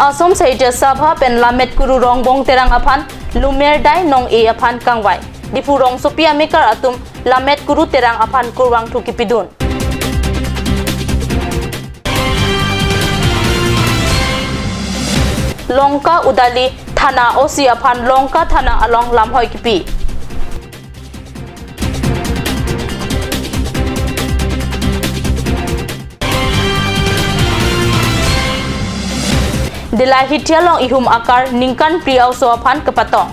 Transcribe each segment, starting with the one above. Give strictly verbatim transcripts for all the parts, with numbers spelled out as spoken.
Assam Sahitya Sabha pen Lammet Kuru Rongbong Terang aphan Lumerdai nong-e aphan kangvai. Diphu rongsopi amekar atum Lammet Kuru Terang aphan kurvangthu kipidun. Lanka Udali Thana O C aphan Lanka Thana along lamhoi kipi. Dillai Hithia along ihum akar ningkan phli a-oso aphan kepatong.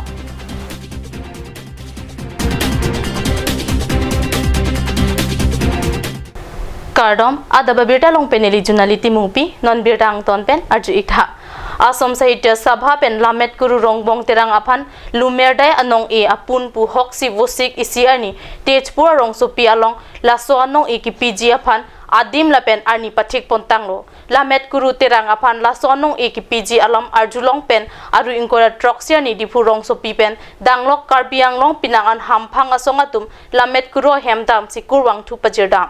Kardom, adap abirta along pen neli Junali Timungpi, non birta angton pen arju-ik tha. Assam Sahitya Sabha pen Lammet Kuru Rongbong Terang aphan Lumerdai anong-e apun pu hoksi Vosik isi arni Tezpur arongsopi along laso anong-e kipiji aphan adim lapen arni pathik pontanglo. Lammet Kuru Terang aphan laso anong-e kipiji alam arjulong pen aru ingkoi ra throksi arni Diphu rongsopi pen danglok Karbi Anglong pinang an hamphang asong atum Lammet Kuru ahem damsi kurvangthu pajirdam.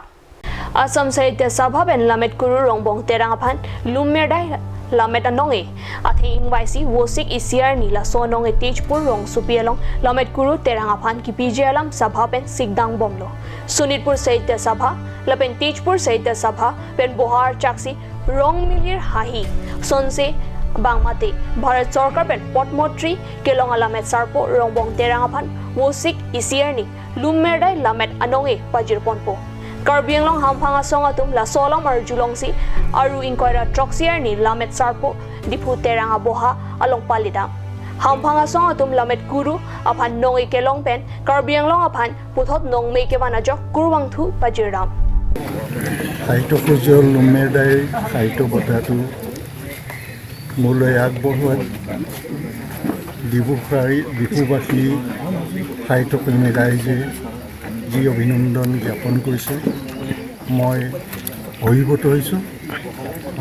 Assam Sahitya Sabha pen Lammet Kuru Rongbong Terang aphan Lumerdai Lammet anong-e athe ingvaisi Vosik isi arni laso anong-e Tezpur rongsopi along Lammet Kuru Terang aphan kipiji alam sabha pen sikdang bomlo. Sonitpur Sahitya Sabha lapen Tezpur Sahitya Sabha pen bohar chaksi rong milir hahi sonse bang mate Bharat Sorkar pen Padma Shri kelong alammet sarpo Rongbong Terang aphan Vosik isi arni Lumerdai Lammet anong-e pajirponpo. Karbi Anglong hamphang asong atum laso alam arjulongsi aru ingkoi ra throksi arni Lammet sarpo Diphu Terang aboha along palidam. Hamphang asong atum Lammet Kuru aphan nong-e kelong pen Karbi Anglong aphan puthot nongme kevan ajok kurvangthu pajirdam. সাহিত্য সূৰ্য লুমেৰদাইৰ সাহিত্য বঁটাটো মোলৈ আগবঢ়োৱাত ডিব্ৰুগড়, ডিব্ৰুগড়বাসী সাহিত্যপ্ৰেমী ৰাইজে যি অভিনন্দন জ্ঞাপন কৰিছে, মই অভিভূত হৈছোঁ,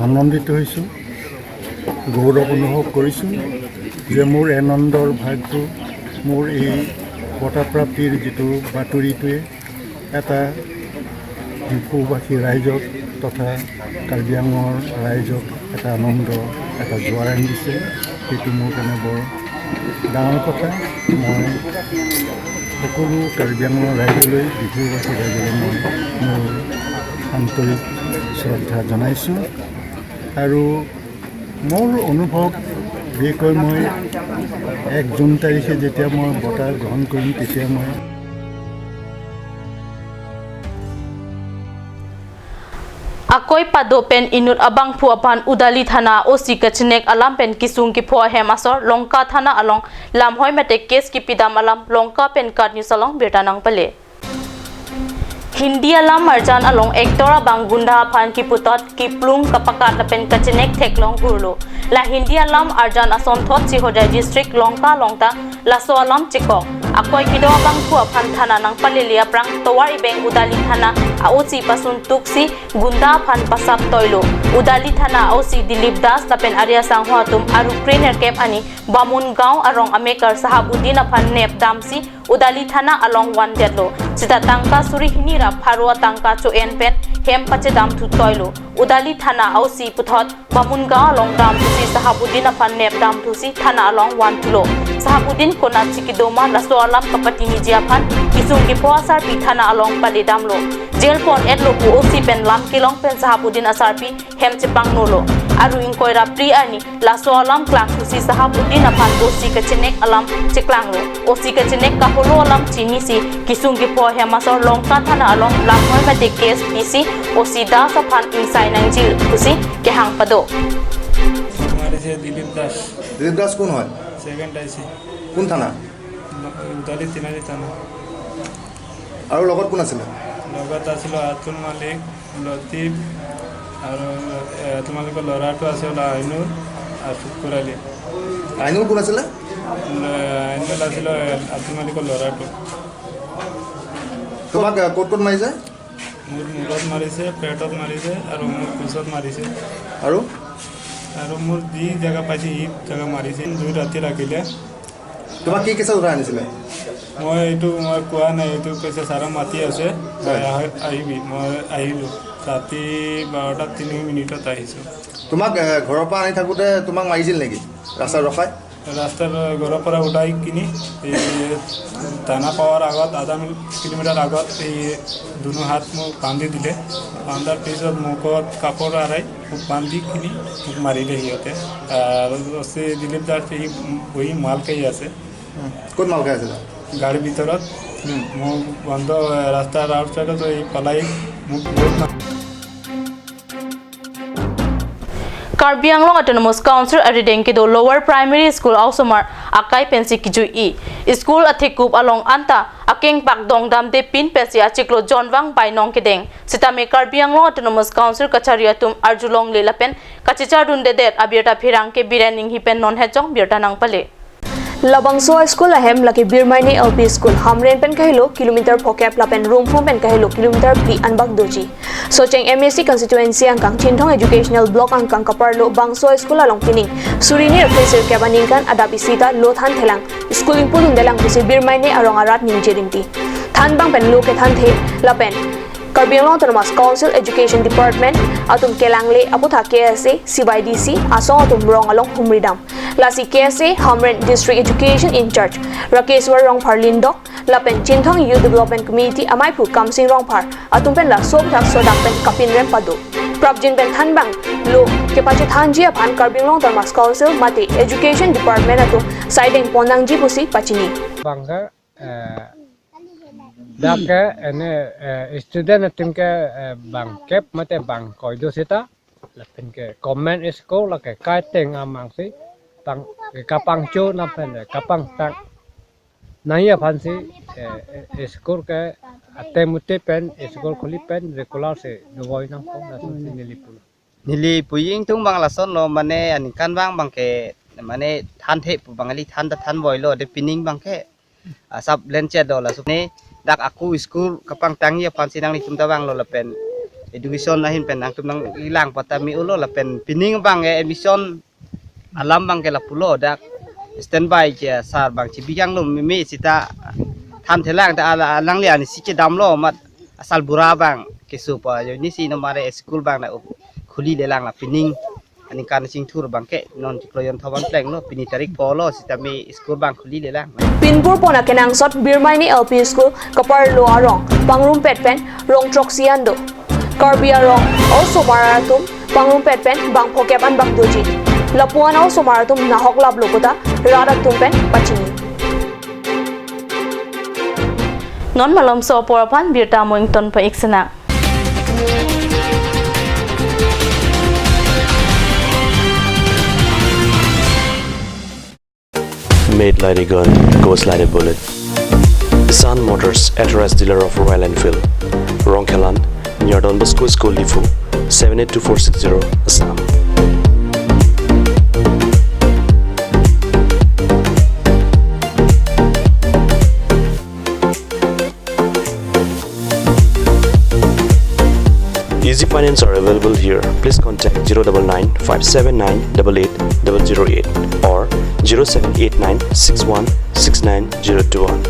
আনন্দিত হৈছোঁ, গৌৰৱ অনুভৱ কৰিছোঁ যে মোৰ আনন্দৰ ভাগটো, মোৰ এই বঁটা প্ৰাপ্তিৰ যিটো বাতৰিটোৱে এটা ডিফুবাসী ৰাইজক তথা কাৰ্বি আংলঙৰ ৰাইজক এটা আনন্দ, এটা জোৱাৰ আনি দিছে। সেইটো মোৰ কাৰণে বৰ ডাঙৰ কথা। মই সকলো কাৰ্বি আংলঙৰ ৰাইজলৈ, ডিফুবাসী ৰাইজলৈ মই মোৰ আন্তৰিক শ্ৰদ্ধা জনাইছোঁ। আৰু মোৰ অনুভৱ বিশেষকৈ মই এক জুন তাৰিখে যেতিয়া মই বঁটা গ্ৰহণ কৰিম, তেতিয়া মই Akoi pado pen inut abangphu aphan Udali Thana O C kachenek alam pen kisung kipho ahem asor Lanka Thana along lamhoi mate case kipidam alam Lanka pen KAT News along birta nangpale. Hindi alam arjan along actor abang gunda aphan kiputot, kiplung, kapakat lapen kachenek theklong kurlo. La Hindi alam arjan asonthotsi Hojai district Lanka along ta laso alam chekok. Akoi kedo abangphu aphan thana nangpalele aphrang tovar ibeng Udali Thana a-O C pasun tuksi gunda aphan pasap toilo. Udali Thana a-O C Dilip Das lapen ari asangho atum aru krenerkep arni Bamungaon arong amekar Sahabuddin aphan nepdamsi Udali Thana along vandetlo. Seta tangka suri hini ra pharo atangka cho-en pen hem pachedamthu toilo. Udali Thana a-O C puthot Bamungaon along damthusi Sahabuddin aphan nepdamthusi thana along vanthulo. Sahabuddin konatsi kedo ma laso alam kapatiniji aphan kisung kipho asarpi thana along paledamlo. Jail pon-etlo pu O C pen lam kelong pen Sahabuddin asarpi hem chepangnolo. Aru ingkoi ra phli arni laso alam klangthusi Sahabuddin aphan O C kachenek alam cheklanglo. O C kachenek kaholo alam chinisi kisung kipho ahem asor Lanka Thana along lamhoi mate case pisi O C Das aphan ingsai nangji pusi kehang pado. মাৰিছে দিলীপ দাস। দিলীপ দাস কোন হয়? Second I C. কোন থানা? উদালি তিনিআলি থানা। আৰু লগত কোন আছিলে? লগত আছিলে আব্দুল মালিক, লতিফ আৰু, এ, আব্দুল মালিকৰ ল'ৰাটো আছে, ওলা আইনুল আৰু শুকুৰ আলী। আইনুল কোন আছিলে? ল-, আইনুল আছিলে আব্দুল মালিকৰ ল'ৰাটো। তোমাক, এ, ক'ত ক'ত মাৰিছে? মোৰ মূৰত মাৰিছে, পেটত মাৰিছে আৰু মোৰ কোচত মাৰিছে। আৰু? আৰু মোৰ যি জেগা পাইছে, সি জেগা মাৰিছে। দুই ৰাতি ৰাখিলে। তোমাক কি কেছত উঠাই আনিছিলে? মই এইটো মই কোৱা নাই, এইটো কৈছে, "ছাৰে মাতি আছে, তই হয়। আহ-, আহিবি।" মই আহিলোঁ। ৰাতি বাৰটা তিনি মিনিটত আহিছোঁ। তোমাক, এ, ঘৰৰ পৰা আনি থাকোঁতে তোমাক মাৰিছিল নেকি ৰাস্তাত ৰখাই? ৰাস্তাৰ ঘৰৰ পৰা উঠাই কিনি এই থানা পোৱাৰ আগত, আধা কিলোমিটাৰ আগত এই দুনো হাত মোক বান্ধি দিলে। বান্ধাৰ পিছত মুখত কাপোৰ আৰাই মোক বান্ধি কিনি মোক মাৰিলে সিহঁতে। আৰু আছে দিলীপ দাস, সি বহি মাল খাই আছে। হুম। ক'ত মাল খাই আছিলা? গাড়ীৰ ভিতৰত। হুম। মোক বন্ধ, ৰাস্তাৰ আউটছাইডত এই পলাই মোক বহুত মাৰ- Karbi Anglong Autonomous Council arideng kedo Lower Primary School a-osomar akai pensi kejui-i. School athekup along anta akengpak dongdamde pin pensi achiklo jonvang bainong kedeng. Sitame Karbi Anglong Autonomous Council kachari atum arjulongle lapen kachechardundedet abirta pherangke Biren Inghi pen non hejong birta nangpale. Labangso a-school ahem lake Birmaine L P School, Hamren pen kahelo kilometer phokep lapen Rumphum pen kahelo kilometer phli anbak doji. Socheng M A C constituency angkang Chinthong Educational Block angkang kaparlo bangso a-school along pining suri hini ra phli sirkep aningkan adap isi ta lo thanthelang, school ingpudundelang pusi Birmaine arong arat ningje rinti. Thanbang pen lo kethanthe lapen Karbi Anglong Autonomous Council Education Department atum kelangle aputhak K S A, C Y D C asong atum rong along humridam. Lasi K S A Hamren District Education in-charge Rakeshwar Rongphar Lindok lapen Chinthong Youth Development Committee amaiphu Kamsing Rongphar atum pen laso aputhak sodak pen kapinrem pado. Prapjin pen thanbang lo kepachethanji aphan Karbi Anglong Autonomous Council mate Education Department atum saideng ponnangji pusi pachini. Bangke, eh, dak ke ene, eh, student atum ke, eh, bangkep mate bang koido seta, lapen ke comment school lake kaiteng amang si pang, eh, kapangcho lapen, eh, kapangtang nangji aphan si, eh, eh, school ke atem ute pen school khuli pen regular si dovoi nangpo, lason si neli pulo. Neli pu ingtung bang lasonlo, mane aningkanvang bangke mane thanthe pu bang kali, than ta thanvoilo, de pining bangke asap lenchet do, laso ne dak aku school kapangtangji aphan si nanglitum ta vanglo lapen education ahin pen nangtum nangkelang patami ulo lapen pining bang, eh, admission alam bangke lapulo, dak standby ke sar bang chibijanglo meme seta thanthelang ta ala alangli ani si chedamlo mat asal bura bang keso pa yo ni si nomare school bang na up khuli lelang la pining aningkan singthur bangke non chiklo jon thoban plenglo, pini tarik polo sitame school bang khuli lelang. Pinpur pon akenangsot Birmaine L P School kaparlo arong pangrumpet pen rong throksi an do. Karbi arong a-osomar atum pangrumpet pen bang phokep anbak doji. Lapuan a-osomar atum nahok laplo puta rat atum pen pachini. Non malomso apor aphan birta mo ington pa-ik sena. Made like a gun, goes like a bullet. Sun Motors, authorized dealer of Royal Enfield. Rongkhelan, near Don Bosco School, Diphu, seven eight two four six zero, Assam. Easy finance are available here. Please contact zero double nine five seven nine double eight double zero eight or zero seven eight nine six one six nine zero two one.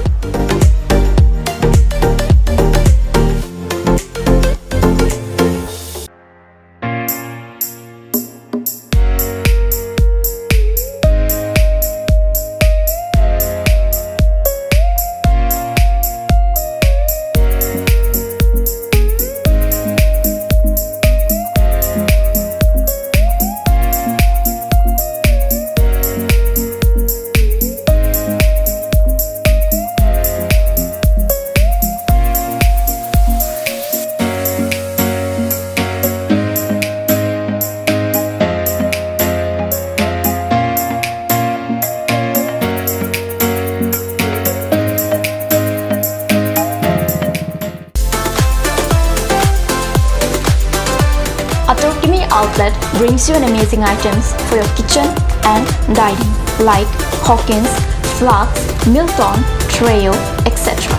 Atur Kimi Outlet brings you an amazing items for your kitchen and dining, like Hawkins, Flax, Milton, Treo, et cetera.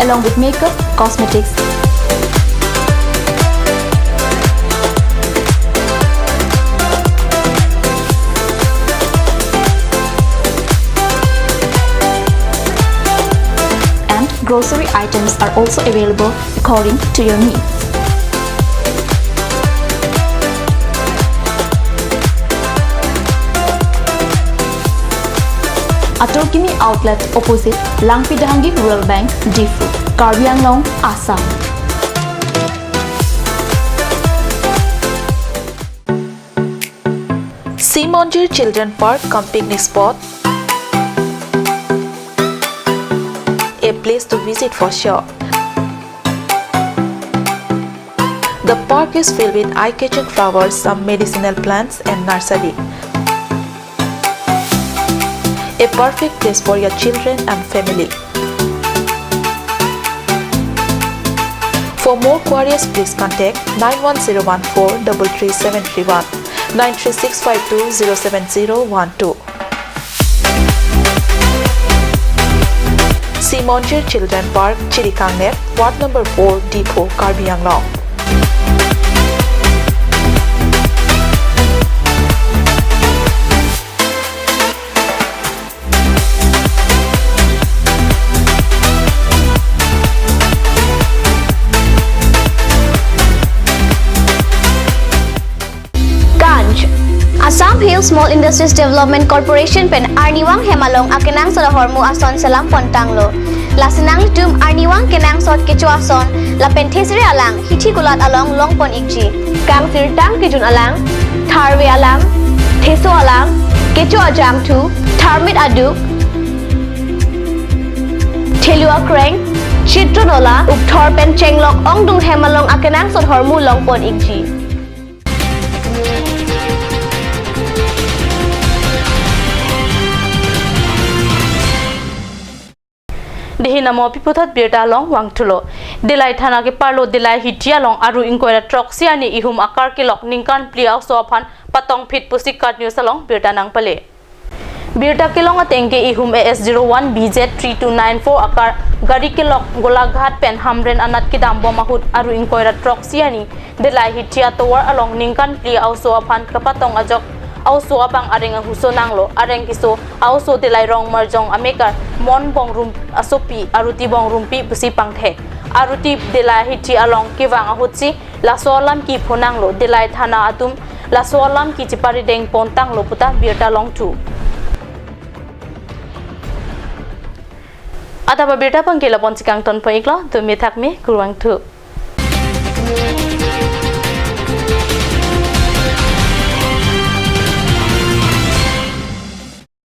Along with makeup, cosmetics, and Grocery items are also available according to your needs. Atur Kimi Outlet, opposite Langpi Dehangi Rural Bank, Diphu, Karbi Anglong, Assam. Simonjir Children Park cum picnic spot, a place to visit for sure. The park is filled with eye-catching flowers, some medicinal plants and nursery. A perfect place for your children and family. For more queries, please contact nine one zero one four double three seven three one, nine three six five two zero seven zero one two. Simonjir Children Park, Chirikangnet, Ward number four, Diphu, Karbi Anglong. Ganj. Assam Hill Small Industries Development Corporation pen arnivang hem along akenangsot ahormu ason selam pontanglo. Lasi nanglitum arnivang kenangsot kecho ason lapen thesere alang hithi kulat along longpon ikji. Kangsirtang kejun alang, tharve alang, theso alang, kecho ajangthu, tharmit aduk, thelu akreng, chitron ola, ukthor pen chenglok ongdung hem along akenangsot ahormu longpon ikji. Dei hinamo pi puthot birta along vangthulo. Dillai thana keparlo Dillai Hithi along aru ingkoi ra throksi arni ihum akar kelok ningkan phli a-oso aphan patongphit pusi KAT News along birta nangpale. Birta kelong ateng ke ihum A S zero one B Z three two nine four akar gari kelok Golaghat pen Hamren anat kedambom ahut aru ingkoi ra throksi arni Dillai Hithi atovar along ningkan phli a-oso aphan kapatong ajok a-oso abang areng ahuso nanglo. Areng keso a-oso Dillai Rongmarjong amekar Mon Bongrung asopi Aruti Bongrungpi pusi pangthek. Aruti Dillai Hithi along kevang ahutsi laso alam kepho nanglo. Dillai thana atum laso alam kecheparideng pontanglo puta birta longthu. Adap abirta abang ke la-an si kangtonpon iklo, dome thakme, kurvangthu.